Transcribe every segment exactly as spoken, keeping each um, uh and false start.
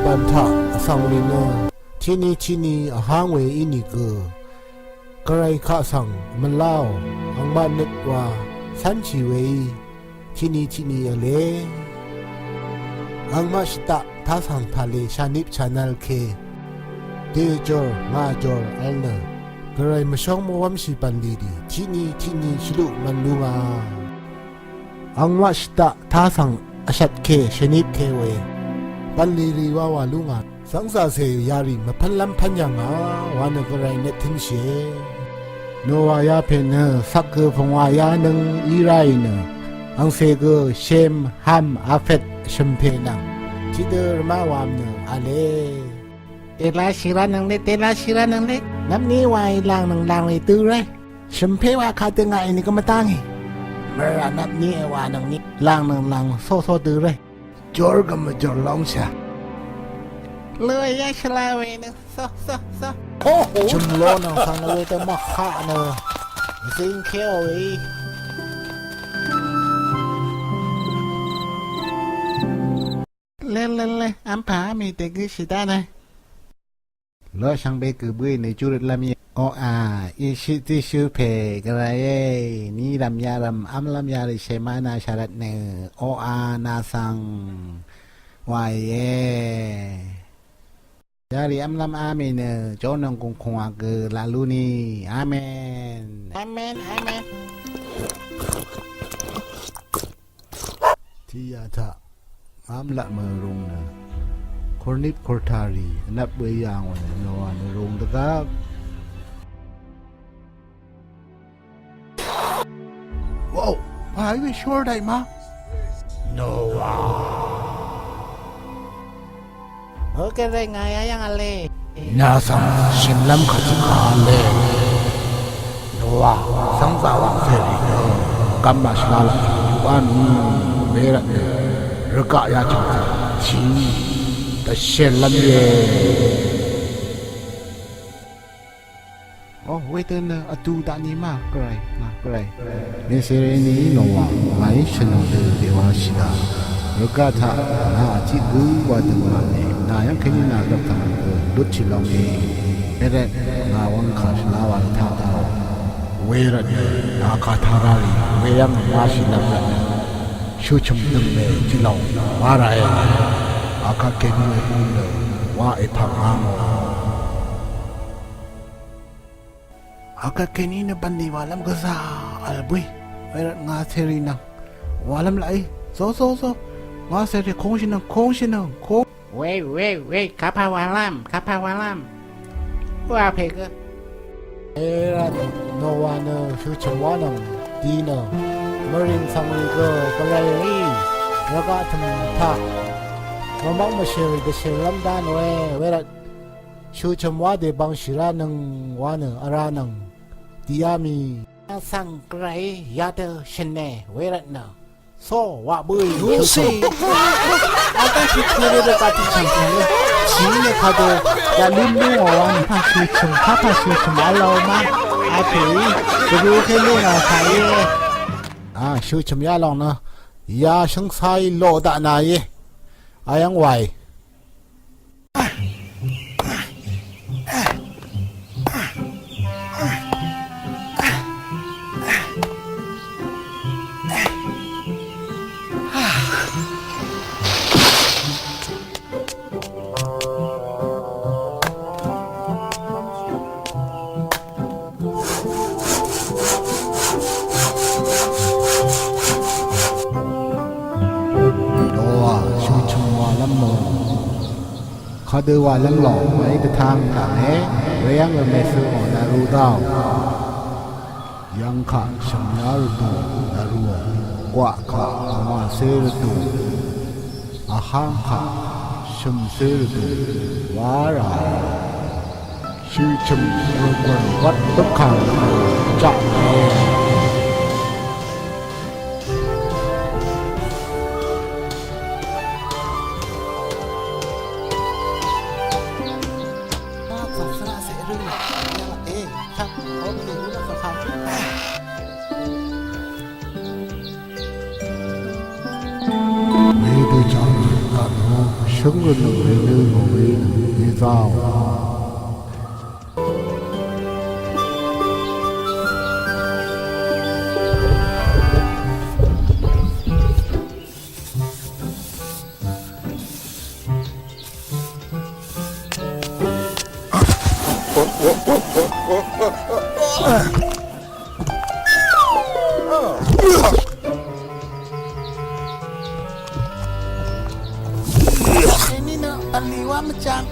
Bv̀n taq vsvng rì nø tiqni tiqni vháng we ínìgø gvray kaq svng mvláò, angmaq nøt wa cv́nshì weí tiqni tiqni v̄le. Angmaq shvdaq tasv̀ng tàlè shanip channel ke dø jòr ngà jòr v̄l nø gvray mvshóng mvwv́mshì bv̀nlì rì tiqni tiqni shvluq mv̀n lú ngà. Angmaq shvdaq tasv̀ng vshvt ke shvnip ke we bv̀nlì rì wa wà lú ngà. Zv́ngzàcè yarì mvpv́nlv́m pv́n yà ngà wa nø gvray nøt tǿnshìe. Nowa yapè nø svk gø pvngwà yánøng í ráì nø angcè gø Shem, Ham, Afet shø̀mpè nvng tiqdø rvmá wam nø v̄le. Delashì ránøng lé, delashì ránøng lé. Nvpní waì làngnøng làng rì dø ré. Shø̀mpè wa kadø ngàì nìgø mvdá ngì. Mvrà nvpní èwànøngni làngnøng làng sósó dø ré. Jor gø mvjor lóngshà. Lø ya shvla we nø só só só. Chø̀m lo nvng svng nø we dø mvhaq nø zingkeo we. Lelele, ampà ámì dègø shì dá nø. Lo shvngbe gø bǿì nø júrøt lv́m íe. Oqà, ishi tiqshø pè gvray e, ní rv̀m yarv̀m v́mlv́m yarì shèmá nà shàrvt nø, oqà nà svng wàìe. Yarì v́mlv́m ámì nø, jórnònggùng kùngwà gø laq lú ni. Amen. Amen, amen. Tiqyaq taq ngám laq mø̀ rung nø, kurnip kurtarì vnvp we yà ngò nø, Nowa nø rung dvgvp. Wow, pà í we shór daqì ma? Nowa. Hø gvray ngà yayv́ng v̄le. Nà svng shø̀nlv́m kàchì kà v̄le. Nowa, svngzà wàngcè rì nø gv́m màshvla lv́m yuqá mì we rvtnø rvgaq yachø̀ng svng shì dvshèllv́m íe. O, wedø nø vdu daqni ma, gvray, ngà gvray. Mèsèrèni Nowa, ngàí shø̀n dø dèwashì daq. Rvgaq taq, nà vtiq gǿ wa dø màne, nà yv́ng kèní nà dvpv̀ng dø lutshì longe. Wervt, ngà wvng kà shvla wa dø taq daqò. Wervt, nà kà taq rarì, weyv́ng washì lv́m rvt nø. Shøchø̀m dø̀ng mè tiqlòng, wa ràe. Akvt kèní we bø nø, wa èpv̀ng ngà ngò. Akvt kèní nø bv̀nlì wàlv́m gvzà vl bø̀í. Wervt ngà cèrì nvng wàlv́m laqí. Zo, zo, zo. Ngà cèrì kóngshì nvng, kóngshì nvng, kóng. Wei, wei, wei, kapà wàlv́m, kapà wàlv́m. Wa pè gø. Wervt Nowa nø shøchø̀m wá nvng di nø mvrìng svng rì gø gvray rì rvgaq tø̀m taq mvmv́ng mvshèrì dvshèllv́m dá nòe. Wervt shøchø̀m wá dèbvngshì ránøng wa nø vrá nvng dìá mì. Svng gvray yadø shø̀ne wervtnø. So waq bǿì shøchø̀m. Adv́ngshì tø̄ rø dø gati chv̀ng tø̀ng. Shì nø kadø yalún lúngò wa nø pà shøchø̀m, kapà shøchø̀m v̄l lou má. Apèí dvrū kèní ngà kàíe. A, shøchø̀m yalòng nø yashøngsaí loq daq nàíe. Ayv́ng wàì. Nowa shøchø̀m wàlv́m mò. Kadø wàlv́m lòng, màí dvtang taq e, weyv́ng vmèsø mò nvru dao. Yv̀ng kaq shø̀myá rvdùng nvrùò, gwaq kaq vngwàcé rvdùng, vháng kaq shø̀mcé rvdùng, wá ràe. Shøchø̀m rvgùn wvt dvkàng jaqe. Wedø jang kaq nò shø Dv́ng rvnøng rènø ngò we nøng dèzàò. Eni nø vliwá mvchang.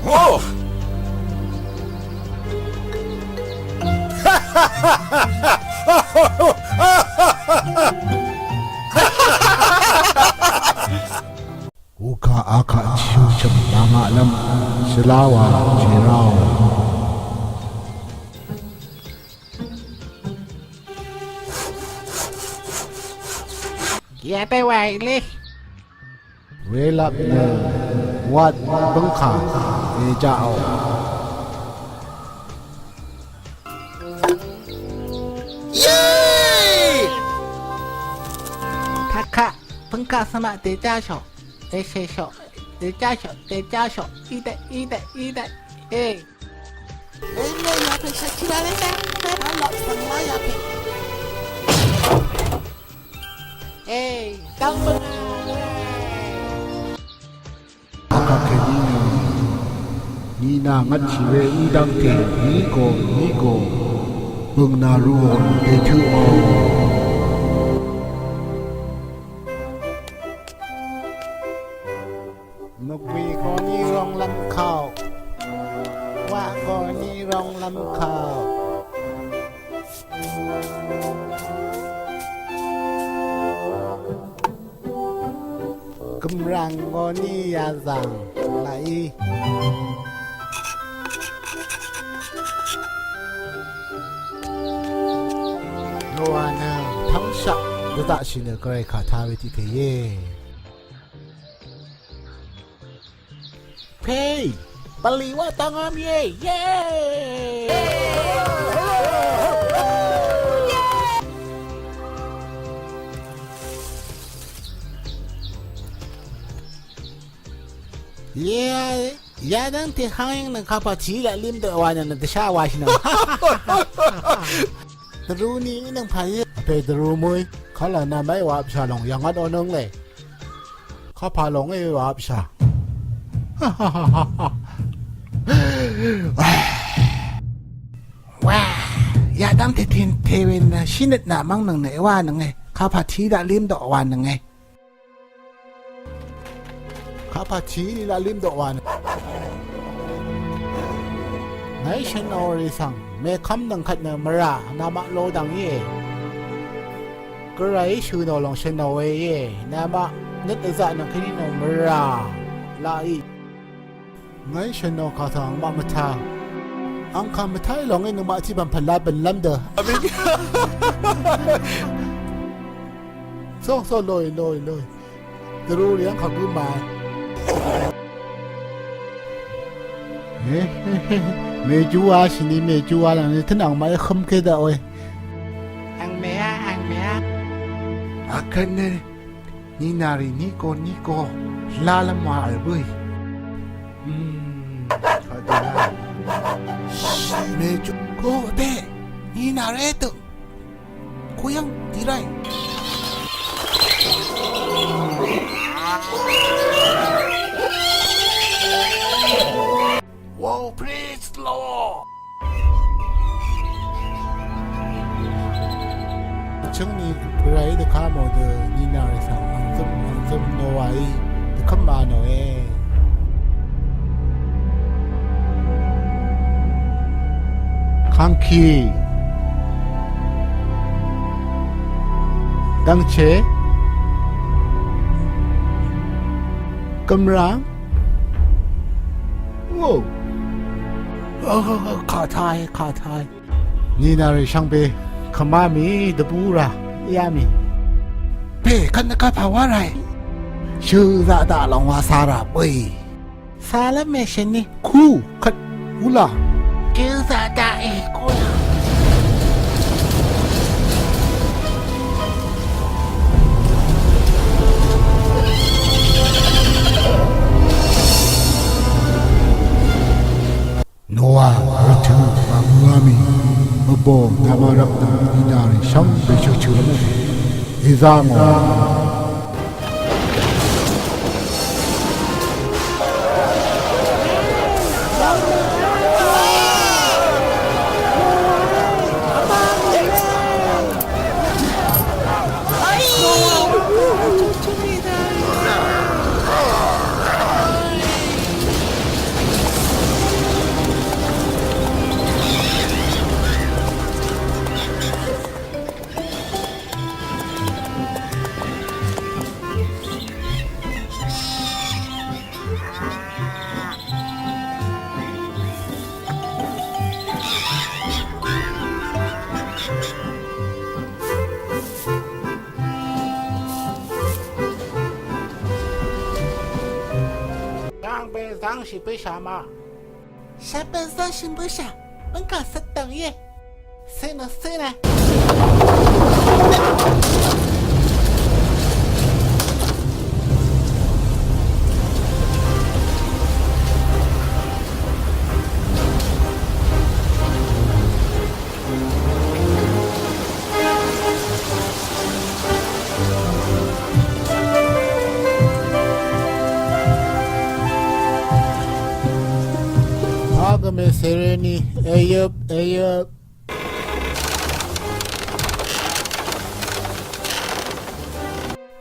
Ukà akaq tiq shø̀ngshø̀ng dvngaqlv́m shvlá wa jèráò. Yadø wàí lé. Welap nø wat bøngkà èjaqò. Yay! Kaka, bøngkà svmaq dèjashò, èshèshò, dèjashò, dèjashò, ídè, ídè, ídè, e. Ene yapè shakira lé, e, ma lok svng la yapè. E, dvng bøngà. Akvkèní nø nina ngvtshì we í dv́ngte ní go ní go bø̀ng nà ruò dètøqò. Nvgwì goni ronglv́m kàò. Waq goni ronglv́m kàò. Gv̀mràng ngò ní yazàng laqí. Nowa nø tv́ngshaq dvzaqshì nø gvray kà ta we tiq pè íe. Pè, bv̀nlì wá dvngvm íe. Yay! Yay! Yadv́ngte háng yv́ng nøng kapà tìí laq lím dø wa nøng nøng dvshá wa shì nøng. Dvruni í nøng pà íe. Pè dvru mø̀í. Kálà nà mèí wa vpshà lòng yv̀ngvt onøng lè. Kapà lòng í wa vpshà. Wa, yadv́ngte tin te we nø shínøt nà mv́ng nøng nø wa nøng e. Kapà tìí laq lím dø wa nøng e. Kapà tìí laq lím dø wa nø. Ngàí shø̀nò rì svng mèkv́m nøng kvt nø mvrà namaq lo dv̀ng íe. Gvray shø̀nò lòng shø̀nò we íe. Namaq nøt vzaq nøng kèní nø mvrà laqí. Ngàí shø̀nò kà svng angmaq mvtá. Angkà mvtá í lòng í nøngmaq tiq bv̀n pv̀n la bø̀nlv́m dø. Amen. So, so, lòì, lòì, lòì. Dvrurì yv́ng kà gǿ màe. Mèjú wa shìni mèjú wa làngni tǿn angmaq í hǿmké daqwe. Angmèá, angmèá. Akvt nø ninàrì níko níko lálv́m wa vl bǿì. Mèjú. Mèjú. Ko vbé. Ninàrì dø. Kuyv́ng dì ráì. Wow, praise the Lord. Chøngni gvray dvka mò dø ninàrì svng angzøm angzøm nòwàí dvkv́m a nòe. Kangki. Dvngche. Gvmrang. Wo. Kàtai, kàtai. Ninàrì shvngbe. Kvmá mì dvbúrà. Yá mì. Pè kvt nvkvpà wá ràì. Shø zaqdaq lòng wa sara bøì. Salvmation ni ku kvt wula. Jø zaqdaq e koya. Mì, mvbò, dvmvrvp nà, nìnàrì shvngbe shø̀shø̀ mvbò. Èzà ngò. Shvngbe zv́ngshì bǿshà ma. Shvngbe zv́ngshì bǿshà. Mv́ngkà svtdv̀ng íe. Cé nø cé nø. Pagvme sereni eyøp eyøp.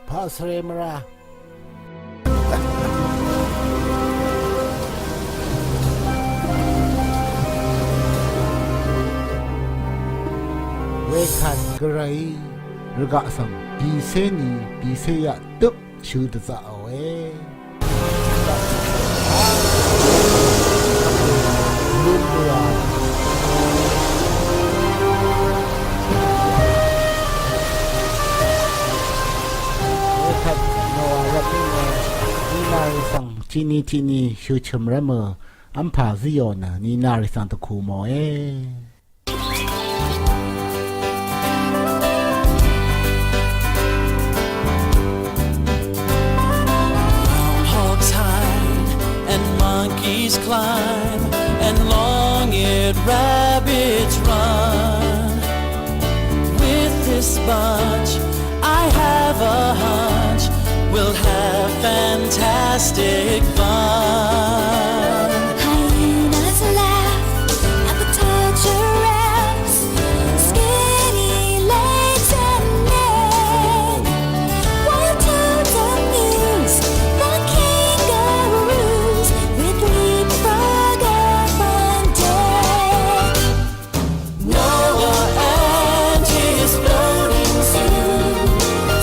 Paqsvre mvra. Wekvt gvray rvgaq svng bìcé ni bìcé yaq døp shø dvzaqòe. Wekvt Noa rvt nìe, nìnàrì svng tiqni tiqni shø chø̀m rvmø vmpà zíò nø nìnàrì svng dvkù mòe. Groundhogs hide and monkeys climb and long-eared rabbits run. With this bunch, I have a hunch we'll have fantastic fun. Hyenas laugh at the tall giraffes, skinny legs and neck. While toads amuse the kangaroos with Leapfrog up on deck. Noah and his floating zoo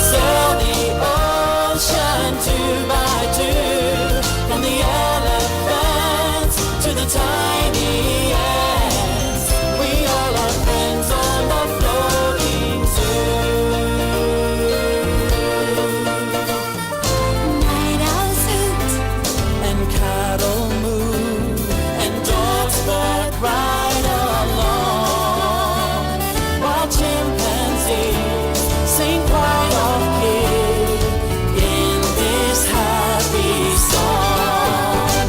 sail the ocean two by two, from the elephants to the tiny ants. We all are friends on the floating zoo. Night owls hoot and cattle moo, and dogs bark right along, while chimpanzees sing quite off key in this happy song.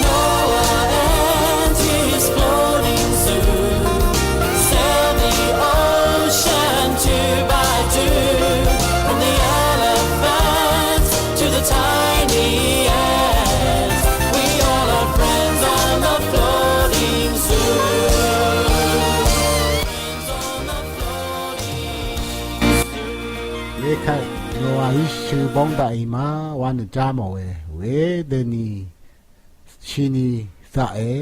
Noah and his floating zoo sail the ocean two by two, from the elephants to the tiny ants. We all are friends on the floating zoo. Friends on the floating zoo. Wekvt Noaí shø bóng daqì ma wa nø já mòe, wedøni shini zaqe.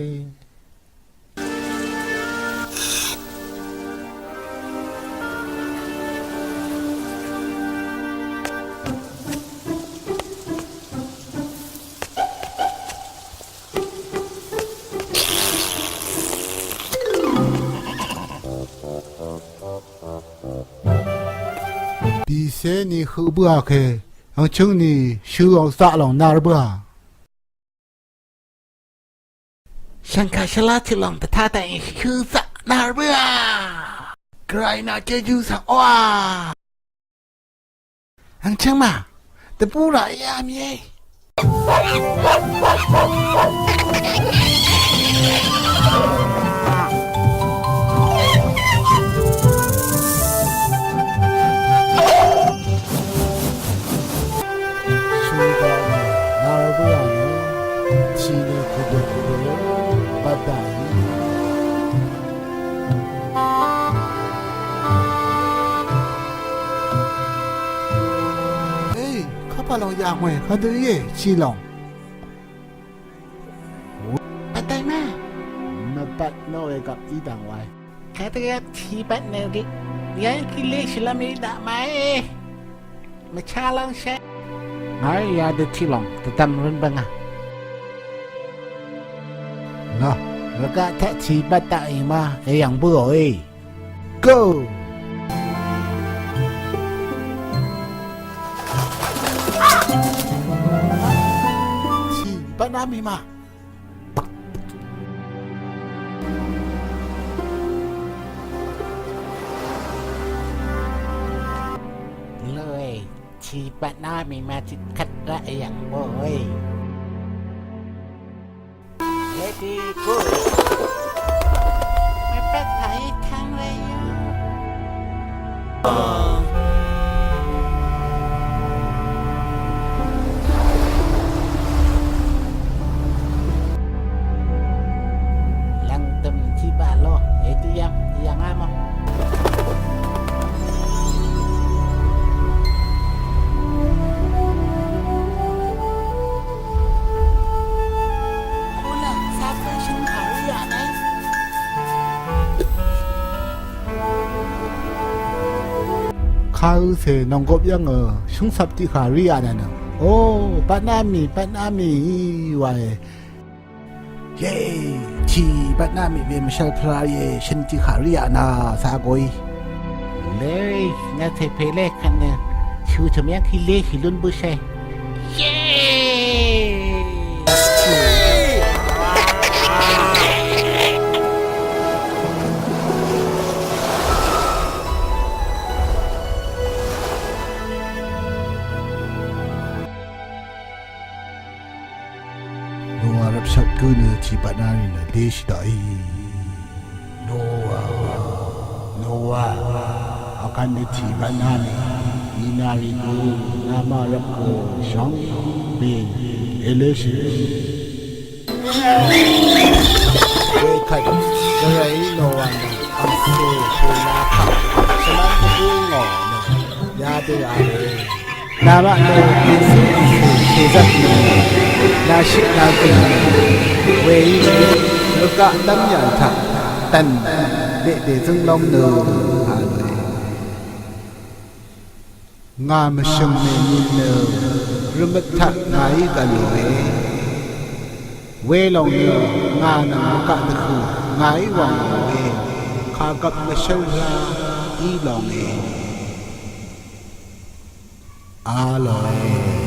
Bìcé ni høq bǿà ke, angchǿng ni shø ang zaq lòng nar bǿà. Shv̀ngkà shvlá tiq lòng dvtá daqì shø zaq nà bǿà. Gvray nà jejú svng oqà. Angchv́ng mà, dvbù rà íá mì é. Shø̀n daq nà, nà bǿà nø, tì nø kùdø kùdø, bvt daqì. Ê, kapà lòng yà ngòe, kadø íe, tì lòng. Bvt daqì ma. Mvbvt nò we gvp í dv̀ng wae. Kadø gvp tì bvt nø gø. Yà kí lé shì lv́m í daq ma e. Mvchá lv́ngshé. Ngàí yadø tiq lòng dvdvm røn bvngà. Ngà, rvgaq taq tì bvt daqì ma, èyv̀ng bǿò e. Go! Tì bvtná mì ma. Lø e, tì bvtná mì ma tiq kvt raq yv̀ng bǿ e. Ready, go. Mvpvt pàí tv́ng we yó. Lv̀ngdø̀m tiq baq lo, èdø yv̀ng, yv̀ng á mò. Kàø̄cè nònggop yv́ng ø shúngsvp tiqkà rí aqnà nø. O, bvtná mì, bvtná mì í wa e. Ye, tì bvtná mì we mvshvl pvra ye, shø̀n tiqkà rí aqnà, sa goí. Lé, ngà cè pè lé kvt nø, shø̀ tø̀m yv́ng kí lé shì lún bǿshé. Ye! Nowa rvpshvt gǿ nø tì bvtná rì nø léshì daqí. Nowa, Nowa, akvt nø tì bvtná mì, inarì gø, namaq rvp gø, shvngbe, èléshì. Wekvt, gvray Nowa nø, angcè, pèla kaq, shvmv́n dvbú ngò nø, yadø a rì. Namaq nø angcè angcè shèzvt nø, nashit nagø̀n nø, weí nø, rvgaq dv́myà taq, dv̀n, deqdè zǿnglóng nø, a lòe. Ngà mvshø̀ng mènyin nø, rvmøt taq ngàí gv̀n lòe. Welòng nø, ngà nvng rvgaq dvhø̀, ngàí wv̀ng lòe. Kàgvp mvshǿl rá, í lònge. A lòe.